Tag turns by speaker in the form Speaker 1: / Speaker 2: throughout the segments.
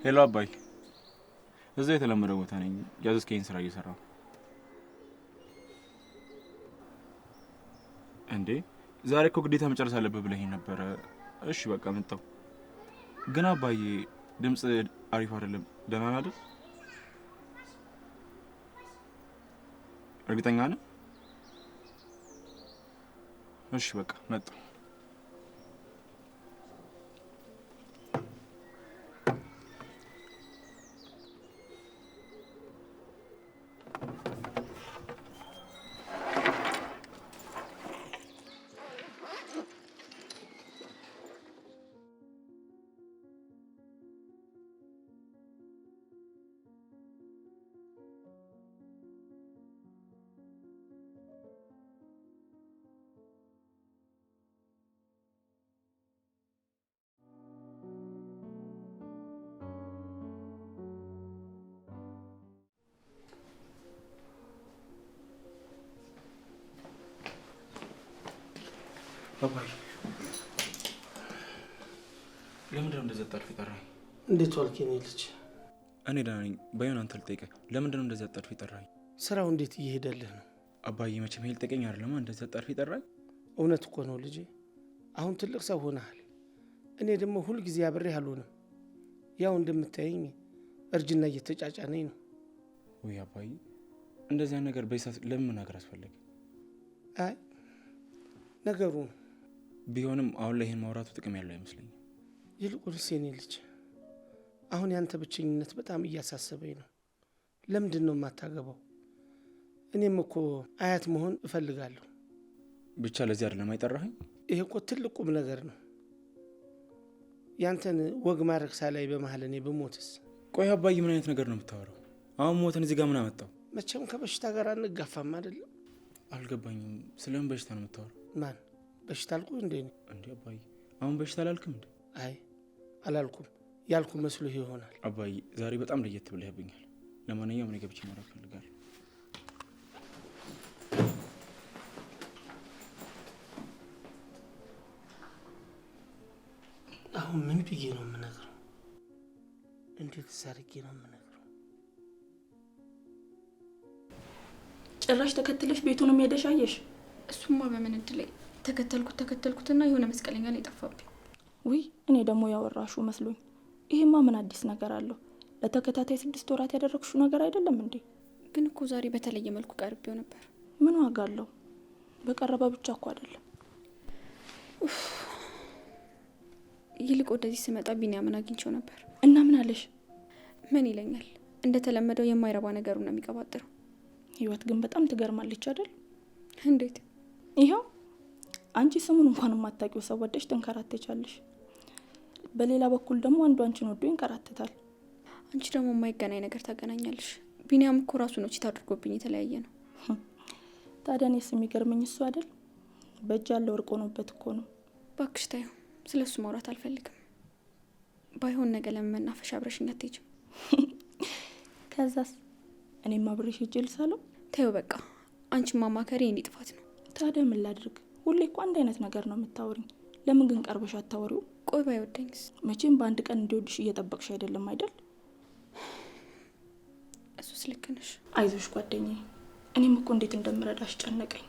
Speaker 1: Hello አባይ፣ እዛ የተለመደ ቦታ ነኝ። ያዘዝከኝ ስራ እየሰራሁ። እንዴ ዛሬ እኮ ግዴታ መጨረስ አለብህ ብለኸኝ ነበረ። እሺ በቃ መጣሁ። ግን አባዬ ድምፅ አሪፍ አይደለም። ደህና ነህ አይደል? እርግጠኛ ነህ? እሺ በቃ መጣሁ። አባዬ ለምንድን ነው እንደዚህ አጣድፈህ የጠራኸኝ?
Speaker 2: እንዴት ዋልክ የኔ ልጅ?
Speaker 1: እኔ ደህና ነኝ። ባይሆን አንተ ልጠይቅህ፣ ለምንድን ነው እንደዚህ አጣድፈህ የጠራኸኝ?
Speaker 2: ስራው እንዴት እየሄደልህ ነው?
Speaker 1: አባዬ መቼም ይሄ ልጠይቀኝ አይደለም እንደዚህ አጣድፈህ የጠራኸኝ።
Speaker 2: እውነት እኮ ነው ልጄ፣ አሁን ትልቅ ሰው ሆነሃል። እኔ ደግሞ ሁልጊዜ አብሬህ አልሆንም። ያው እንደምታየኝ እርጅና እየተጫጫነኝ ነው።
Speaker 1: ወይ አባዬ፣ እንደዚህ አይነት ነገር በዚህ ሰዓት ለምን መናገር አስፈለገ?
Speaker 2: አይ ነገሩ
Speaker 1: ቢሆንም አሁን ላይ ይሄን ማውራቱ ጥቅም ያለው አይመስለኝም።
Speaker 2: ይልቁንስ የኔ ልጅ አሁን ያንተ ብቸኝነት በጣም እያሳሰበኝ ነው። ለምንድን ነው የማታገባው? እኔም እኮ አያት መሆን እፈልጋለሁ።
Speaker 1: ብቻ ለዚህ አይደለም አይጠራኸኝ?
Speaker 2: ይሄ እኮ ትልቅ ቁም ነገር ነው። ያንተን ወግ ማድረግ ሳላይ በመሀል እኔ ብሞትስ?
Speaker 1: ቆይ አባዬ ምን አይነት ነገር ነው የምታወራው? አሁን ሞትን እዚህ ጋር ምን አመጣው?
Speaker 2: መቼም ከበሽታ ጋር አንጋፋም አይደለም?
Speaker 1: አልገባኝም። ስለምን በሽታ ነው የምታወራው?
Speaker 2: ማን በሽታ አልኩ እንዴ?
Speaker 1: እንዴ አባዬ አሁን በሽታ አላልክም እንዴ?
Speaker 2: አይ አላልኩም፣ ያልኩ መስሎህ ይሆናል።
Speaker 1: አባዬ ዛሬ በጣም ለየት ብለህብኛል። ለማንኛውም እኔ ገብቼ ማውራት እፈልጋለሁ።
Speaker 2: አሁን ምን ብዬ ነው የምነግረው? እንዴት አድርጌ ነው የምነግረው?
Speaker 3: ጭራሽ ተከትለሽ ቤቱንም ሄደሽ አየሽ?
Speaker 4: እሱማ በምን እድሌ ተከተልኩትና የሆነ መስቀለኛ ላይ ጠፋብኝ።
Speaker 3: ውይ እኔ ደግሞ ያወራሹ መስሎኝ። ይሄማ ምን አዲስ ነገር አለው? ለተከታታይ 6 ወራት ያደረግሽው ነገር አይደለም እንዴ?
Speaker 4: ግን እኮ ዛሬ በተለየ መልኩ ቀርቤው ነበር።
Speaker 3: ምን ዋጋ አለው? በቀረበ ብቻ እኮ አይደለም።
Speaker 4: ይልቅ ወደዚህ ስመጣ ቢኒያምን አግኝቼው ነበር።
Speaker 3: እና ምን አለሽ?
Speaker 4: ምን ይለኛል? እንደተለመደው የማይረባ ነገሩን ነው የሚቀባጥረው።
Speaker 3: ህይወት ግን በጣም ትገርማለች አይደል?
Speaker 4: እንዴት?
Speaker 3: ይኸው አንቺ ስሙን እንኳን የማታውቂው ሰው ወደሽ ትንከራተቻለሽ። በሌላ በኩል ደግሞ አንዱ አንቺን ወዶ ይንከራተታል።
Speaker 4: አንቺ ደግሞ የማይገናኝ ነገር ታገናኛለሽ። ቢኒያም እኮ ራሱ ነው ቺት አድርጎብኝ የተለያየ ነው።
Speaker 3: ታዲያ እኔስ የሚገርመኝ እሱ አይደል? በእጅ ያለ ወርቅ ሆኖበት እኮ ነው።
Speaker 4: እባክሽ ተይው፣ ስለሱ ማውራት አልፈልግም። ባይሆን ነገ ለምን መናፈሻ አብረሽኝ አትሄጂም?
Speaker 3: ከዛስ እኔም አብሬሽ ሄጄ ልሳለው?
Speaker 4: ተይው በቃ፣ አንቺን ማማከሬ የኔ ጥፋት ነው።
Speaker 3: ታዲያ ምን ላድርግ? ሁሌ እኮ አንድ አይነት ነገር ነው የምታወሪኝ። ለምን ግን ቀርበሽ አታወሪው?
Speaker 4: ቆይ ባይወደኝስ?
Speaker 3: መቼም በአንድ ቀን እንዲወድሽ እየጠበቅሽ አይደለም አይደል?
Speaker 4: እሱስ ልክ ነሽ።
Speaker 3: አይዞሽ ጓደኛዬ፣ እኔም እኮ እንዴት እንደምረዳሽ ጨነቀኝ።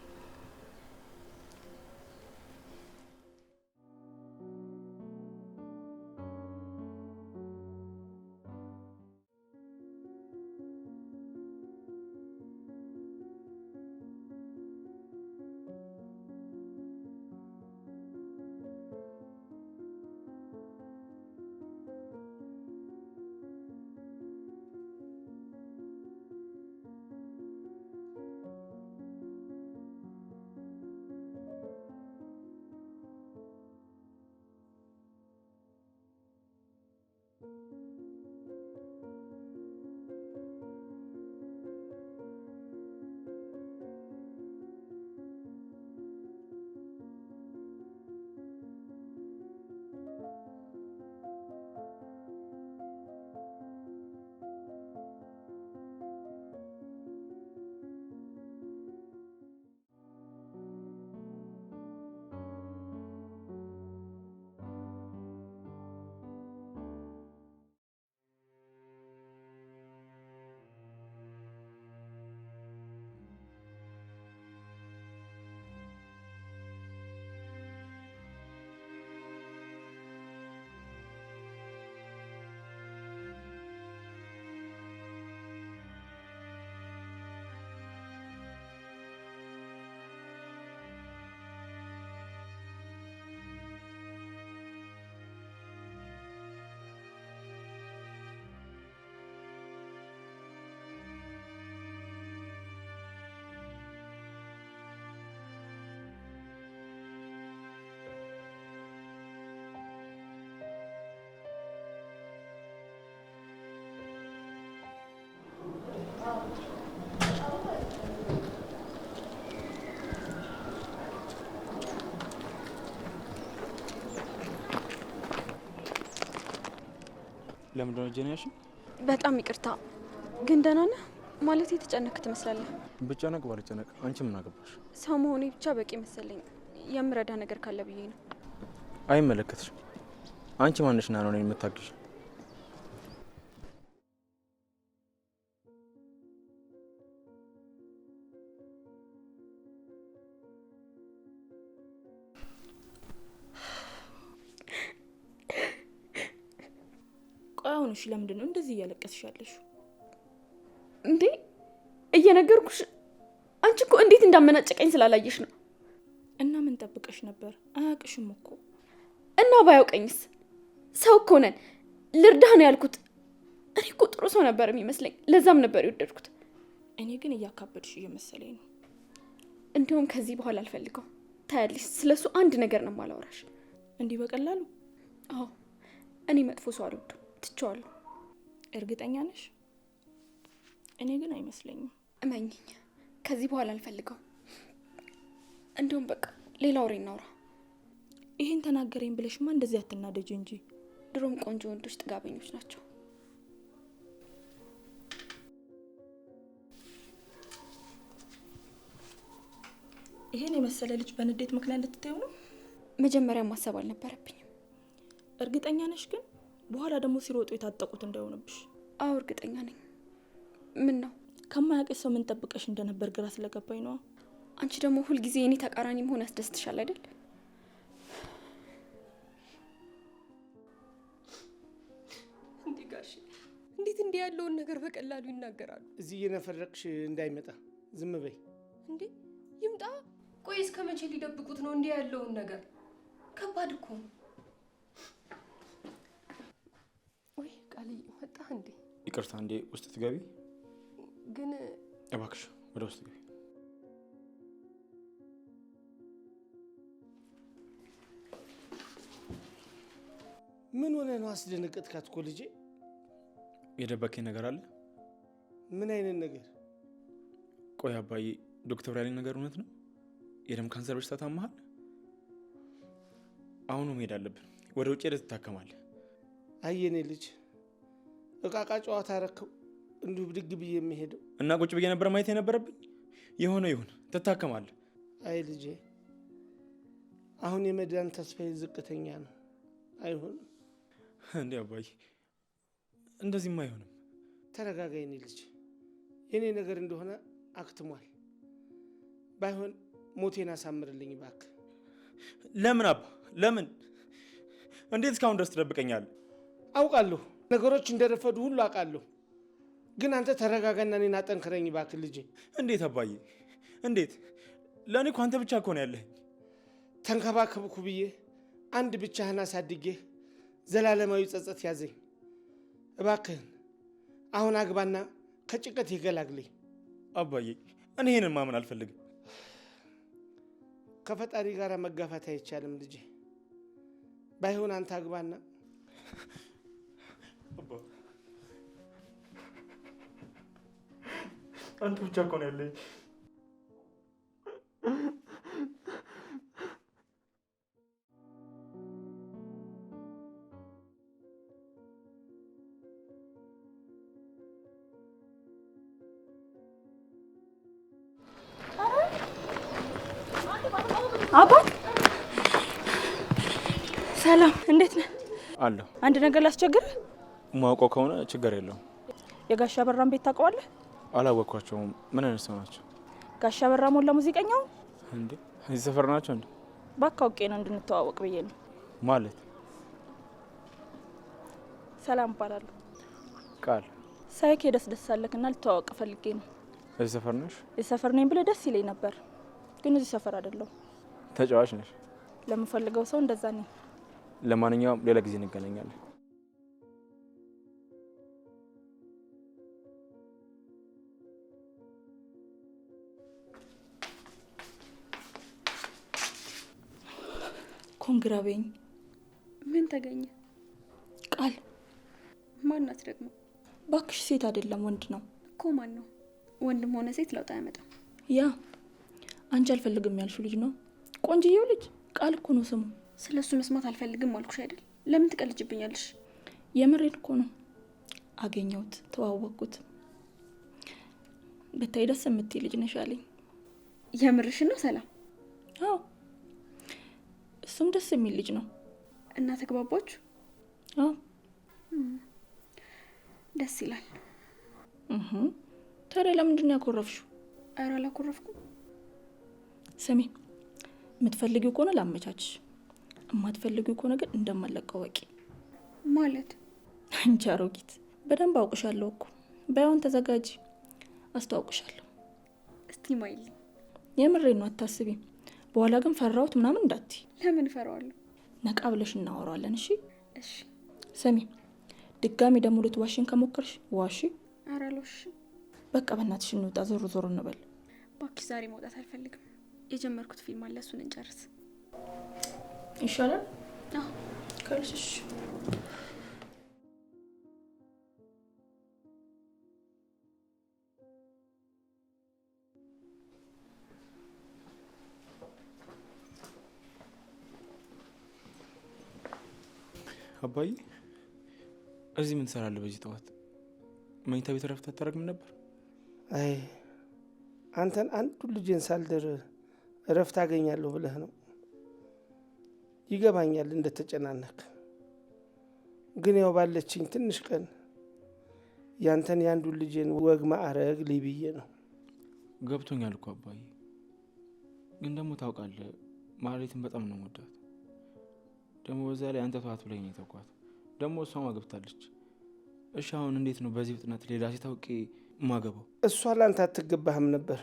Speaker 1: ለምንድን ነው እጄን ያልሽኝ?
Speaker 4: በጣም ይቅርታ፣ ግን ደህና ነህ? ማለት የተጨነክ ትመስላለህ።
Speaker 1: ብጨነቅ ባልጨነቅ አንቺ ምን አገባሽ?
Speaker 4: ሰው መሆኔ ብቻ በቂ መሰለኝ። የምረዳ ነገር ካለ ብዬ ነው።
Speaker 1: አይመለከትሽም። አንቺ ማንሽና ነው እኔን የምታግዥ?
Speaker 3: ቆይ አሁን እሺ፣ ለምንድን ነው እንደዚህ እያለቀስሽ ያለሽው?
Speaker 4: እንዴ እየነገርኩሽ፣ አንቺ እኮ እንዴት እንዳመናጨቀኝ ስላላየሽ ነው።
Speaker 3: እና ምን ጠብቀሽ ነበር? አያውቅሽም እኮ።
Speaker 4: እና ባያውቀኝስ? ሰው እኮ ነን። ልርዳህ ነው ያልኩት። እኔ እኮ ጥሩ ሰው ነበር የሚመስለኝ፣ ለዛም ነበር የወደድኩት።
Speaker 3: እኔ ግን እያካበድሽ እየመሰለኝ ነው።
Speaker 4: እንዲሁም ከዚህ በኋላ አልፈልገው። ታያለሽ፣ ስለሱ አንድ ነገር ነው የማላወራሽ።
Speaker 3: እንዲህ በቀላሉ?
Speaker 4: አዎ፣ እኔ መጥፎ ሰው አልወድም፣ ትቼዋለሁ።
Speaker 3: እርግጠኛ ነሽ? እኔ ግን አይመስለኝም።
Speaker 4: እመኝኝ፣ ከዚህ በኋላ አልፈልገው። እንዲሁም በቃ ሌላ ወሬ እናውራ።
Speaker 3: ይሄን ተናገረኝ ብለሽማ እንደዚህ አትናደጂ እንጂ።
Speaker 4: ድሮም ቆንጆ ወንዶች ጥጋበኞች ናቸው።
Speaker 3: ይሄን የመሰለ ልጅ በንዴት ምክንያት ልትታዩ ነው?
Speaker 4: መጀመሪያ ማሰብ አልነበረብኝም።
Speaker 3: እርግጠኛ ነሽ ግን? በኋላ ደግሞ ሲሮጡ የታጠቁት እንዳይሆንብሽ።
Speaker 4: አዎ እርግጠኛ ነኝ። ምን ነው
Speaker 3: ከማያውቅሽ ሰው ምን ጠብቀሽ እንደነበር ግራ ስለገባኝ ነዋ።
Speaker 4: አንቺ ደግሞ ሁልጊዜ የኔ ተቃራኒ መሆን ያስደስትሻል አይደል?
Speaker 5: እንዴ ጋሼ፣ እንዴት እንዲህ ያለውን ነገር በቀላሉ ይናገራሉ?
Speaker 2: እዚህ እየነፈረቅሽ እንዳይመጣ ዝም በይ።
Speaker 5: እንዴ ይምጣ። ቆይ እስከ መቼ ሊደብቁት ነው እንዲህ ያለውን ነገር? ከባድ እኮ ነው። ወይ ቃልዬ መጣ እንዴ?
Speaker 1: ይቅርታ፣ እንዴ ውስጥ ትገቢ?
Speaker 5: ግን
Speaker 1: እባክሽ ወደ ውስጥ ግቢ።
Speaker 2: ምን ሆነ ነው አስደነገጥካት እኮ ልጄ።
Speaker 1: የደበከኝ ነገር አለ?
Speaker 2: ምን አይነት ነገር?
Speaker 1: ቆይ አባዬ፣ ዶክተር ያለኝ ነገር እውነት ነው? የደም ካንሰር በሽታ ታመሃል? አሁኑ መሄድ አለብን። ወደ ውጭ ሄደህ ትታከማለህ።
Speaker 2: አይ የኔ ልጅ፣ እቃቃ ጨዋታ አረከው። እንዲሁ ብድግ ብዬ የሚሄደው
Speaker 1: እና ቁጭ ብዬ ነበር ማየት የነበረብኝ። የሆነ ይሁን፣ ትታከማለህ።
Speaker 2: አይ ልጄ፣ አሁን የመዳን ተስፋዬ ዝቅተኛ ነው። አይሆንም።
Speaker 1: እንዴ አባዬ፣ እንደዚህም አይሆንም።
Speaker 2: ተረጋጋ የኔ ልጅ፣ የኔ ነገር እንደሆነ አክትሟል። ባይሆን ሞቴን አሳምርልኝ እባክህ።
Speaker 1: ለምን አባ፣ ለምን? እንዴት እስካሁን ድረስ ትደብቀኛለህ?
Speaker 2: አውቃለሁ ነገሮች እንደረፈዱ ሁሉ አውቃለሁ። ግን አንተ ተረጋጋና እኔን አጠንክረኝ እባክህ ልጄ።
Speaker 1: እንዴት አባዬ፣ እንዴት? ለእኔ እኮ አንተ ብቻ እኮ ነው ያለኸኝ።
Speaker 2: ተንከባከብኩ ብዬ አንድ ብቻህን አሳድጌህ ዘላለማዊ ጸጸት ያዘኝ። እባክህን አሁን አግባና ከጭንቀት ይገላግለኝ።
Speaker 1: አባዬ፣ እኔ ይሄንን ማመን አልፈልግም።
Speaker 2: ከፈጣሪ ጋር መጋፋት አይቻልም ልጄ። ባይሆን አንተ አግባና።
Speaker 1: አባ፣ አንተ ብቻ እኮ ነው ያለኝ።
Speaker 3: አባት ሰላም፣ እንዴት ነህ?
Speaker 1: አለሁ።
Speaker 3: አንድ ነገር ላስቸግርህ።
Speaker 1: ማውቀው ከሆነ ችግር የለውም።
Speaker 3: የጋሻ በራን ቤት ታውቀዋለህ?
Speaker 1: አላወቅኳቸውም። ምን አይነት ሰው ናቸው?
Speaker 3: ጋሻ በራ ሞላ ሙዚቀኛው።
Speaker 1: እንዴ እዚህ ሰፈር ናቸው እንዴ?
Speaker 3: እባክህ አውቄ ነው እንድንተዋወቅ ብዬ ነው።
Speaker 1: ማለት?
Speaker 3: ሰላም እባላለሁ።
Speaker 1: ቃል
Speaker 3: ሳይክ ደስ ደስ አለክና ልተዋወቅ ፈልጌ ነው።
Speaker 1: እዚህ ሰፈር ነሽ?
Speaker 3: እዚህ ሰፈር ነኝ ብለህ ደስ ይለኝ ነበር፣ ግን እዚህ ሰፈር አይደለሁም።
Speaker 1: ተጫዋች ነሽ?
Speaker 3: ለምፈልገው ሰው እንደዛ ነኝ።
Speaker 1: ለማንኛውም ሌላ ጊዜ እንገናኛለን።
Speaker 3: ኮንግራ በይኝ።
Speaker 4: ምን ተገኘ?
Speaker 3: ቃል
Speaker 4: ማናት ደግሞ?
Speaker 3: ባክሽ ሴት አይደለም ወንድ ነው
Speaker 4: እኮ። ማን ነው? ወንድም ሆነ ሴት ለውጥ አያመጣም።
Speaker 3: ያ አንቺ አልፈልግም ያልሽው ልጅ ነው። ቆንጅዬው ልጅ ቃል እኮ ነው ስሙ።
Speaker 4: ስለ እሱ መስማት አልፈልግም አልኩሽ አይደል? ለምን ትቀልጅብኛለሽ?
Speaker 3: የምሬን እኮ ነው። አገኘሁት፣ ተዋወቅኩት። ብታይ ደስ የምትይ ልጅ ነሽ አለኝ።
Speaker 4: የምርሽን ነው ሰላም?
Speaker 3: አዎ፣ እሱም ደስ የሚል ልጅ ነው።
Speaker 4: እና ተግባባችሁ?
Speaker 3: አዎ።
Speaker 4: ደስ ይላል።
Speaker 3: ታዲያ ለምንድን ነው ያኮረፍሽው?
Speaker 4: ኧረ አላኮረፍኩም።
Speaker 3: ስሚ፣ የምትፈልጊው ከሆነ ላመቻችሽ፣ የማትፈልጊው ከሆነ ግን እንደማለቀው ወቂ።
Speaker 4: ማለት?
Speaker 3: አንቺ አሮጊት በደንብ አውቅሻለሁ እኮ። ባይሆን ተዘጋጂ፣ አስተዋውቅሻለሁ።
Speaker 4: እስቲ ማይልኝ።
Speaker 3: የምሬን ነው፣ አታስቢ። በኋላ ግን ፈራሁት ምናምን እንዳትይ።
Speaker 4: ለምን እፈራዋለሁ?
Speaker 3: ነቃ ብለሽ እናወራዋለን። እሺ?
Speaker 4: እሺ።
Speaker 3: ስሚ፣ ድጋሚ ደግሞ ልትዋሽን ከሞከርሽ ዋሺ።
Speaker 4: ኧረ አልዋሽም።
Speaker 3: በቃ በእናትሽ እንውጣ፣ ዞር ዞር እንበል።
Speaker 4: እባክሽ ዛሬ መውጣት አልፈልግም። የጀመርኩት ፊልም አለ፣ እሱን እንጨርስ
Speaker 3: ይሻላል።
Speaker 4: አዎ
Speaker 3: ካልሽ እሺ።
Speaker 1: አባዬ እዚህ ምን ትሰራለህ በዚህ ጠዋት? መኝታ ቤት እረፍት አታደርግም ነበር?
Speaker 2: አይ አንተን አንዱን ልጄን ሳልድር እረፍት አገኛለሁ ብለህ ነው? ይገባኛል እንደተጨናነክ። ግን ያው ባለችኝ ትንሽ ቀን ያንተን የአንዱን ልጄን ወግ ማዕረግ ልይ ብዬ ነው።
Speaker 1: ገብቶኛል እኮ አባዬ። ግን ደግሞ ታውቃለህ ማህሌትን በጣም ነው የምወዳት። ደግሞ በዛ ላይ አንተ ተዋት ብለኸኝ ነው የተውኳት። ደግሞ እሷም አግብታለች። እሺ አሁን እንዴት ነው በዚህ ፍጥነት ሌላ ሴት አውቄ ማገባው?
Speaker 2: እሷ ላንተ አትገባህም ነበር፣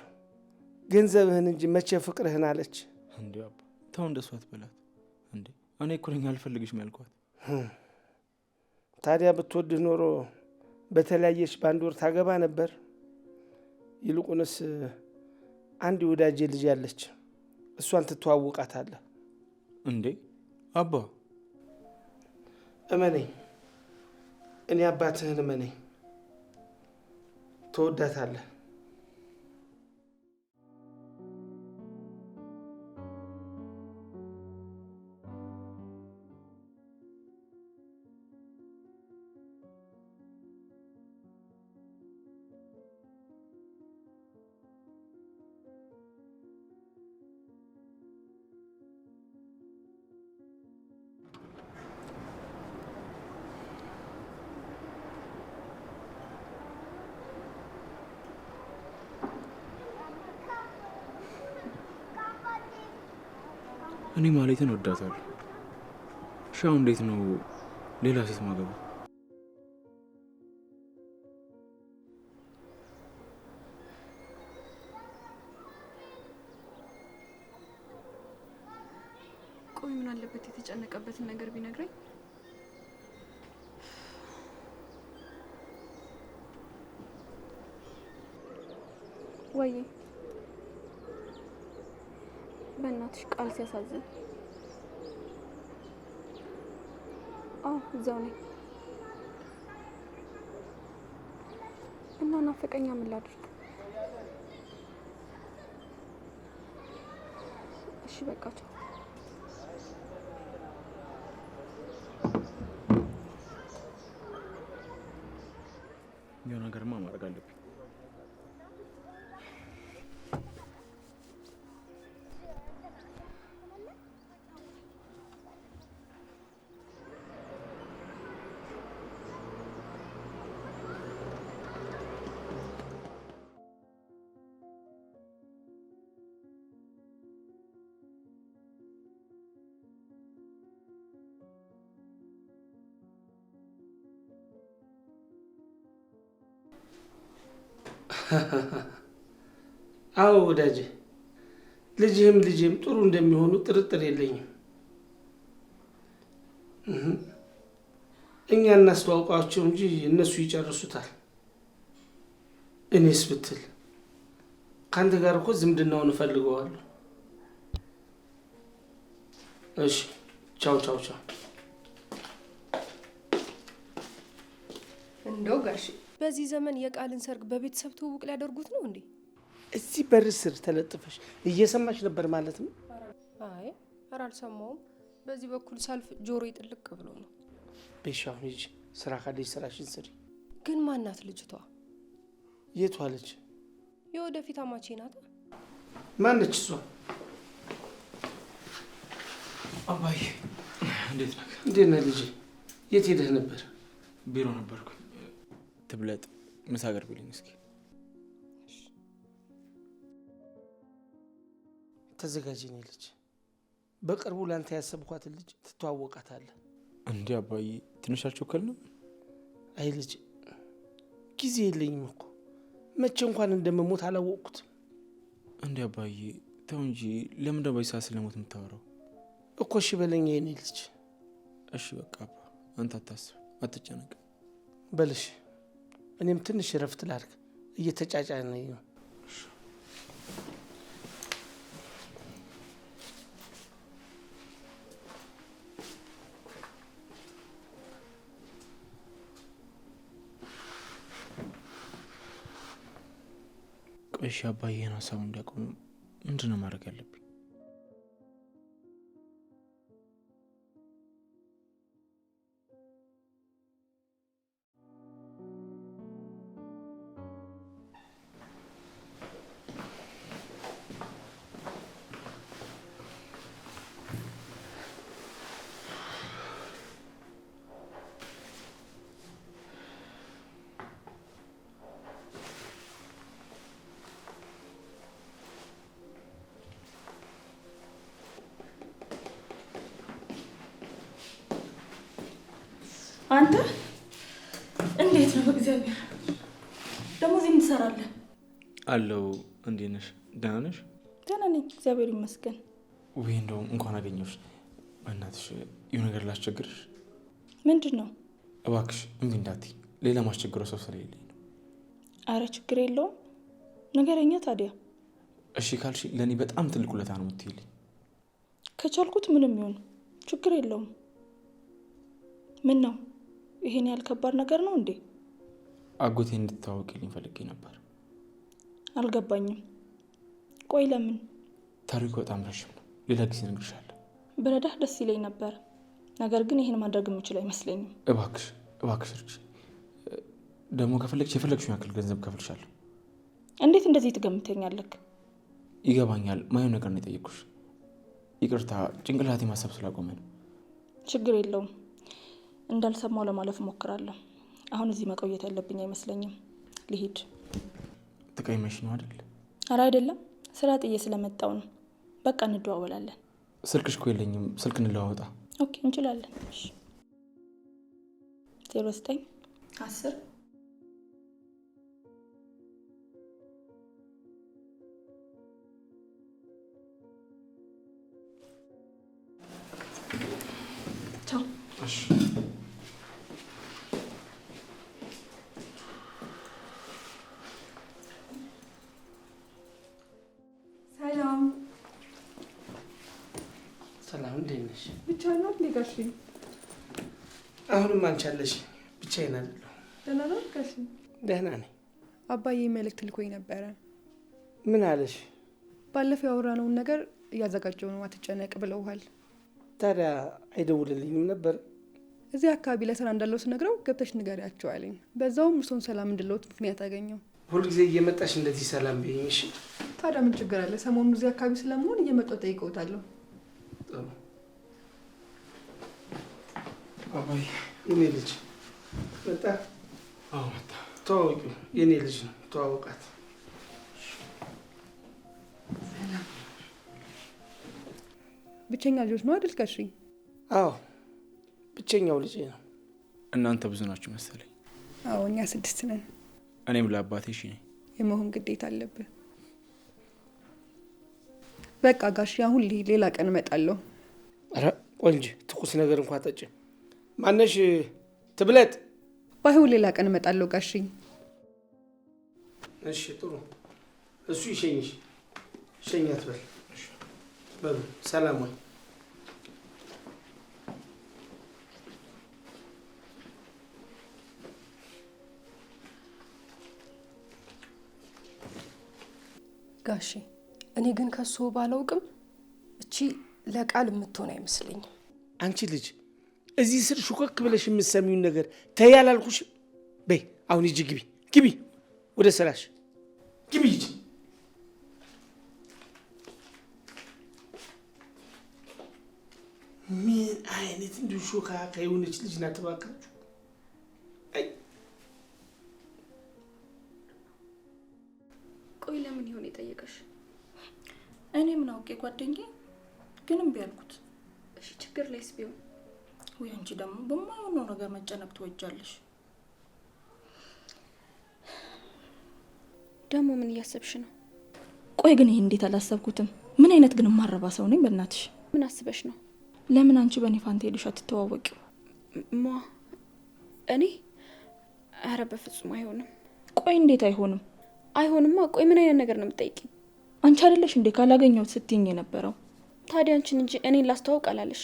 Speaker 2: ገንዘብህን እንጂ መቼ ፍቅርህን አለች።
Speaker 1: እንዴ አባ ተው እንደሷ አትበላት። እንዴ እኔ እኮ ነኝ አልፈልግሽም ያልኳት።
Speaker 2: ታዲያ ብትወድህ ኖሮ በተለያየች በአንድ ወር ታገባ ነበር። ይልቁንስ አንድ የወዳጄ ልጅ ያለች እሷን ትተዋውቃታለህ።
Speaker 1: እንዴ አባ
Speaker 2: እመነኝ፣ እኔ አባትህን እመነኝ፣ ትወዳታለህ።
Speaker 1: እኔ ማህሌትን እወዳታለሁ። እሺ አሁን እንዴት ነው ሌላ ሴት ማገባው?
Speaker 4: ቆይ ምን አለበት የተጨነቀበትን ነገር ቢነግረኝ? ወይ በእናትሽ ቃል ሲያሳዝን። አዎ እዛው ነኝ። እና ናፈቀኛ፣ ምን ላድርግ? እሺ በቃ ቻው።
Speaker 1: የሆነ ነገርማ ማድረግ አለብኝ።
Speaker 2: አዎ ወዳጄ፣ ልጅህም ልጄም ጥሩ እንደሚሆኑ ጥርጥር የለኝም። እኛ እናስተዋውቃቸው እንጂ እነሱ ይጨርሱታል። እኔስ ብትል ከአንተ ጋር እኮ ዝምድናውን እፈልገዋለሁ። እሺ፣ ቻው ቻው ቻው።
Speaker 5: እንደው ጋሽ በዚህ ዘመን የቃልን ሰርግ በቤተሰብ ትውውቅ ሊያደርጉት ነው እንዴ?
Speaker 2: እዚህ በር ስር ተለጥፈሽ እየሰማሽ ነበር ማለት ነው?
Speaker 5: አይ ኧረ አልሰማሁም። በዚህ በኩል ሳልፍ ጆሮ ጥልቅ ብሎ ነው።
Speaker 2: በሽ አሁን ሂጂ፣ ስራ ካለሽ ስራሽን ስሪ።
Speaker 5: ግን ማናት ልጅቷ?
Speaker 2: የቷ ልጅ?
Speaker 5: የወደፊት አማቼ ናት።
Speaker 2: ማነች እሷ?
Speaker 1: አባዬ እንዴት ነህ?
Speaker 2: እንዴት ነህ ልጄ? የት ሄደህ ነበር?
Speaker 1: ቢሮ ነበርኩኝ። ትብለጥ ምሳ አቅርቢልኝ እስኪ።
Speaker 2: ተዘጋጅ የኔ ልጅ፣ በቅርቡ ለአንተ ያሰብኳትን ልጅ ትተዋወቃታለህ።
Speaker 1: እንዴ አባዬ ትንሽ አልቸኮልንም?
Speaker 2: አይ ልጅ ጊዜ የለኝም እኮ፣ መቼ እንኳን እንደምሞት አላወቅኩትም።
Speaker 1: እንዴ አባዬ ተው እንጂ፣ ለምን ነው በዚህ ሰዓት ስለሞት የምታወራው?
Speaker 2: እኮ እሺ በለኝ የኔ ልጅ።
Speaker 1: እሺ በቃ አባ፣ አንተ አታስብ፣ አትጨነቅ።
Speaker 2: በልሽ እኔም ትንሽ እረፍት ላድርግ፣ እየተጫጫነኝ ነው።
Speaker 1: ቆይ እሺ አባዬ ይሄን ሀሳቡ እንዲያቆም ምንድን ነው ማድረግ ያለብኝ?
Speaker 3: አንተ እንዴት ነው? በእግዚአብሔር ደግሞ እዚህ ምን ትሰራለህ?
Speaker 1: አለው። እንዴት ነሽ? ደህና ነሽ?
Speaker 3: ደህና ነኝ እግዚአብሔር ይመስገን።
Speaker 1: ውይ እንደውም እንኳን አገኘሁሽ። በእናትሽ የሆነ ነገር ላስቸግርሽ።
Speaker 3: ምንድን ነው?
Speaker 1: እባክሽ እምቢ እንዳትይ፣ ሌላ ማስቸግረው ሰው ስለሌለኝ ነው።
Speaker 3: አረ ችግር የለውም ንገረኛ ታዲያ።
Speaker 1: እሺ ካልሽ ለእኔ በጣም ትልቅ ውለታ ነው የምትይልኝ።
Speaker 3: ከቻልኩት ምንም ይሁን ችግር የለውም። ምን ነው ይሄን ያህል ከባድ ነገር ነው እንዴ?
Speaker 1: አጎቴ እንድታወቂልኝ ፈልጌ ነበር።
Speaker 3: አልገባኝም። ቆይ ለምን?
Speaker 1: ታሪኩ በጣም ረዥም ነው፣ ሌላ ጊዜ እነግርሻለሁ።
Speaker 3: ብረዳህ ደስ ይለኝ ነበር፣ ነገር ግን ይሄን ማድረግ የምችል አይመስለኝም።
Speaker 1: እባክሽ እባክሽ እርጂ። ደግሞ ከፈለግሽ የፈለግሽውን ያክል ገንዘብ ከፍልሻለሁ።
Speaker 3: እንዴት እንደዚህ ትገምተኛለህ?
Speaker 1: ይገባኛል፣ ማየው ነገር ነው የጠየቅኩሽ። ይቅርታ ጭንቅላቴ ማሰብ ስላቆመ ነው።
Speaker 3: ችግር የለውም፣ እንዳልሰማው ለማለፍ እሞክራለሁ። አሁን እዚህ መቆየት ያለብኝ አይመስለኝም። ልሂድ።
Speaker 1: ተቀይመሽ ነው አይደል?
Speaker 3: ኧረ አይደለም፣ ስራ ጥዬ ስለመጣው ነው። በቃ እንደዋወላለን።
Speaker 1: ስልክሽ እኮ የለኝም፣ ስልክ እንለዋወጣ።
Speaker 3: Okay እንችላለን። እሺ 09 10 ቻው።
Speaker 1: እሺ
Speaker 5: ሰላም
Speaker 2: ሰላም፣ እንዴት ነሽ?
Speaker 6: ብቻህን ነው እንዴ ጋሼ?
Speaker 2: አሁንም አንቺ አለሽ፣ ብቻዬን አይደለሁም።
Speaker 6: ደህና ነው ጋሼ?
Speaker 2: ደህና ነኝ።
Speaker 6: አባዬ መልእክት ልኮኝ ነበረ።
Speaker 2: ምን አለሽ?
Speaker 6: ባለፈው ያወራነውን ነገር እያዘጋጀው ነው፣ አትጨነቅ ብለውሃል።
Speaker 2: ታዲያ አይደውልልኝም ነበር?
Speaker 6: እዚህ አካባቢ ለስራ እንዳለው ስነግረው ገብተሽ ንገሪያቸው አለኝ። በዛውም እርሶን ሰላም እንድለውት ምክንያት አገኘው።
Speaker 2: ሁልጊዜ እየመጣሽ እንደዚህ ሰላም በይኝ እሺ?
Speaker 6: ታዲያ ምን ችግር አለ? ሰሞኑን እዚህ አካባቢ ስለመሆን እየመጣሁ ጠይቀውታለሁ።
Speaker 2: ጥሩ
Speaker 1: አባዬ
Speaker 2: የኔ ልጅ መጣ።
Speaker 1: አዎ መጣ።
Speaker 2: ተዋወቂው፣ የኔ ልጅ ነው፣ ተዋወቃት።
Speaker 6: ብቸኛ ልጆች ነው አይደል ጋሼ?
Speaker 2: አዎ ብቸኛው ልጄ ነው።
Speaker 1: እናንተ ብዙ ናችሁ መሰለኝ።
Speaker 6: አዎ እኛ 6 ነን።
Speaker 1: እኔም ለአባቴ እሺ ነኝ።
Speaker 6: የመሆን ግዴታ አለብህ። በቃ ጋሼ አሁን ሌላ ቀን እመጣለሁ።
Speaker 2: ኧረ ቆንጆ ትኩስ ነገር እንኳን ጠጪ። ማነሽ ትብለጥ?
Speaker 6: ባይሆን ሌላ ቀን እመጣለሁ ጋሼ።
Speaker 2: እሺ ጥሩ። እሱ ይሸኝሽ። ሸኛት በል። በሉ ሰላም ወይ።
Speaker 5: ጋሼ እኔ ግን ከሱ ባላውቅም እቺ ለቃል የምትሆን አይመስለኝም።
Speaker 2: አንቺ ልጅ እዚህ ስር ሹከክ ብለሽ የምትሰሚውን ነገር ተይ አላልኩሽም? በይ አሁን ሂጂ፣ ግቢ፣ ግቢ፣ ወደ ስራሽ ግቢ፣ ሂጂ። ምን አይነት እንዲሁ ሾካካ የሆነች ልጅ ናት እባካችሁ።
Speaker 4: ቆይ ለምን ይሆን የጠየቀሽ?
Speaker 3: እኔ ምን አውቄ ጓደኛዬ፣ ግን እምቢ አልኩት።
Speaker 4: እሺ ችግር ላይስ ቢሆን?
Speaker 3: ወይ አንቺ ደግሞ በማይሆነው ነገር መጨነቅ ትወጃለሽ።
Speaker 4: ደግሞ ምን እያሰብሽ ነው?
Speaker 3: ቆይ ግን ይሄ እንዴት አላሰብኩትም? ምን አይነት ግን ማረባ ሰው ነኝ በእናትሽ።
Speaker 4: ምን አስበሽ ነው?
Speaker 3: ለምን አንቺ በእኔ ፋንታ ሄደሽ አትተዋወቂው?
Speaker 4: ማ እኔ? ኧረ በፍጹም አይሆንም።
Speaker 3: ቆይ እንዴት አይሆንም?
Speaker 4: አይሆንማ። ቆይ ምን አይነት ነገር ነው የምጠይቂኝ?
Speaker 3: አንቺ አይደለሽ እንዴ ካላገኘሁት ስትይኝ የነበረው?
Speaker 4: ታዲያ አንቺን እንጂ እኔን ላስተዋውቅ አላለሽ።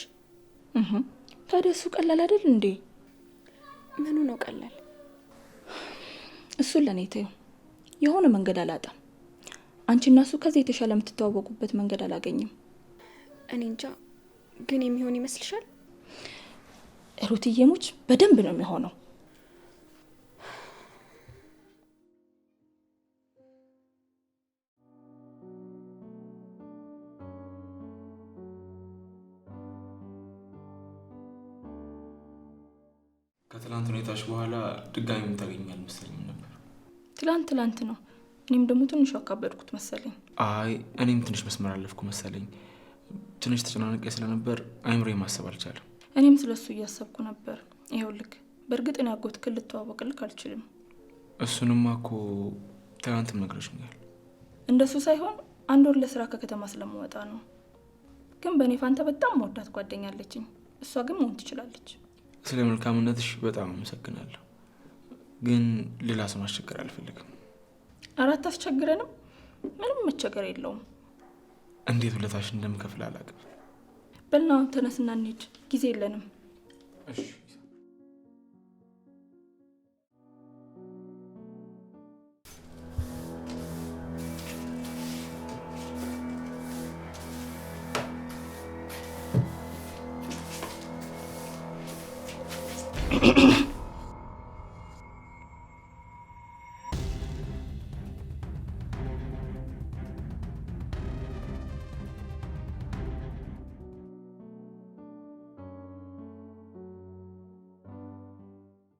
Speaker 3: ታዲያ እሱ ቀላል አይደል እንዴ?
Speaker 4: ምኑ ነው ቀላል?
Speaker 3: እሱን ለእኔ ተይው። የሆነ መንገድ አላጣም። አንቺና እሱ ከዚህ የተሻለ የምትተዋወቁበት መንገድ አላገኝም።
Speaker 4: እኔ እንጃ፣ ግን የሚሆን ይመስልሻል?
Speaker 3: ሩትዬ ሙች በደንብ ነው የሚሆነው።
Speaker 1: ከትላንት ሁኔታሽ በኋላ ድጋሚ የምታገኝ አልመሰለኝም ነበር።
Speaker 3: ትላንት ትላንት ነው። እኔም ደግሞ ትንሽ አካበድኩት መሰለኝ።
Speaker 1: አይ እኔም ትንሽ መስመር አለፍኩ መሰለኝ። ትንሽ ተጨናንቄ ስለነበር አይምሮዬ ማሰብ አልቻለም።
Speaker 3: እኔም ስለሱ እያሰብኩ ነበር። ይኸውልህ በእርግጥ እኔ አጎትክን ልተዋወቅልክ አልችልም።
Speaker 1: እሱንማ እኮ ትናንትም ነግረሽኛል።
Speaker 3: እንደሱ ሳይሆን አንድ ወር ለስራ ከከተማ ስለምወጣ ነው። ግን በእኔ ፋንታ በጣም መወዳት ጓደኛ አለችኝ። እሷ ግን መሆን ትችላለች።
Speaker 1: ስለ መልካምነትሽ በጣም አመሰግናለሁ። ግን ሌላ ሰው ማስቸገር አልፈልግም።
Speaker 3: ኧረ አታስቸግረንም። ምንም መቸገር የለውም።
Speaker 1: እንዴት ውለታሽ እንደምከፍል አላውቅም።
Speaker 3: በልና ተነስና እንሂድ፣ ጊዜ የለንም።
Speaker 1: እሺ።